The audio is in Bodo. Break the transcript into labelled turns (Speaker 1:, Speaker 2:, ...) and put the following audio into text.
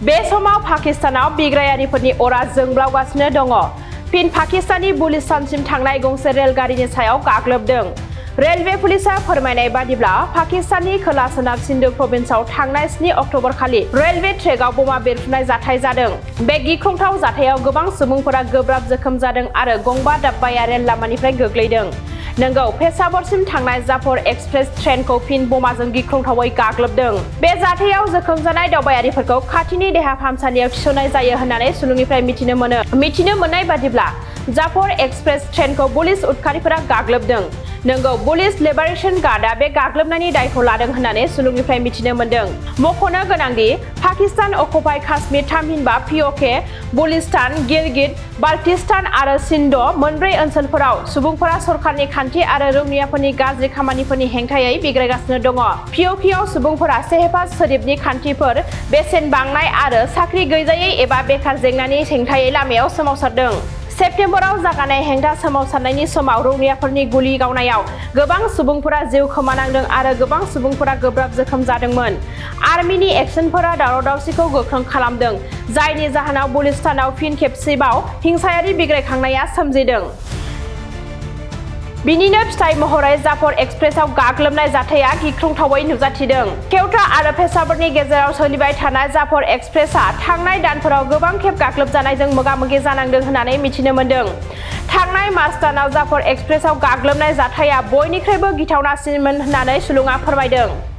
Speaker 1: बे समाव पाकिस्तानाव बिग्रायारिफोरनि अरा जोंब्लावगासिनो दङ। फिन पाकिस्ताननि बुलिस्तानसिम थांनाय गंसे रेलगारिनि सायाव गाग्लोबदों। रेलवे पुलिसा फोरमायनाय बादिब्ला पाकिस्ताननि खोला-सोनाब सिन्धु प्रभिन्सआव थांनाय 7 अक्ट'बर खालि रेलवे ट्रेकआव बमा बेरफ्रुनाय जाथाय जादों। बे गिख्रंथाव जाथायाव गोबां सुबुंफोरा गोब्राब जोखोम जादों आरो गंबा दाब्बाया रेल लामानिफ्राय गोग्लैदों। नंगौ, पेशावरसिम थांनाय जाफर एक्सप्रेस ट्रेनखौ फिन बमाजों गिख्रंथावै गाग्लोबदों। बे जाथायाव जोखोम जानाय दावबायारिफोरखौ खाथिनि देहा फाहामसालियाव थिसननाय जायो होननानै सुलुंनिफ्राय मिथिनो मोनो। मिथिनो मोननाय बादिब्ला जाफर एक्सप्रेस ट्रेनखौ पुलिस उदखारिफोरा गाग्लोबदों। नंगौ, पुलिस लिबारेशन गार्डआ बे गाग्लोबनायनि दायखौ लादों होननानै सुलुंनिफ्राय मिथिनो मोनदों। मख'नो गोनांदि पाकिस्तान अकुपाइ काश्मीर थामहिनबा POK, बुलिस्तान, गिलगित, बाल्टिस्तान आरो सिन्ध मोनब्रै ओनसोलफोराव सुबुंफोरा सरखारनि खान्थि आरो रौनियाफोरनि गाज्रि खामानिफोरनि हेंथायै बिग्रायगासिनो दङ। POKआव सुबुंफोरा सेहबाज सोदोबनि खान्थिफोर, बेसेन बांनाय आरो साख्रि गैजायै एबा बेकार जेंनानि हेंथायै लामायाव सोमावसारदों। सेप्तेम्बराव जागायनाय हेंथा सोमावसारनायनि समाव रौनियाफोरनि गुलि गावनायाव गोबां सुबुंफोरा जिउ खोमानांदों आरो गोबां सुबुंफोरा गोब्राब जोखोम जादोंमोन। आर्मिनि एक्सनफोरा दावराव-दावसिखौ गोख्रों खालामदों, जायनि जाहोनाव बुलिस्तानाव फिन खेबसेबाव हिंसायारि बिग्रायखांनाया सोमजिदों। बिनिनो फिथाय महरै जाफर एक्सप्रेसआव गाग्लोबनाय जाथाया गिख्रंथावै नुजाथिदों। केवटा आरो पेशावरनि गेजेराव सोलिबाय थानाय जाफर एक्सप्रेसआ थांनाय दानफोराव गोबां खेब गाग्लोबजानायजों मोगा-मोगि जानांदों होननानै मिथिनो मोनदों। थांनाय मार्च दानाव जाफर एक्सप्रेसआव गाग्लोबनाय जाथाया बयनिख्रुइबो गिथावनासिनमोन होननानै सुलुङा फोरमायदों।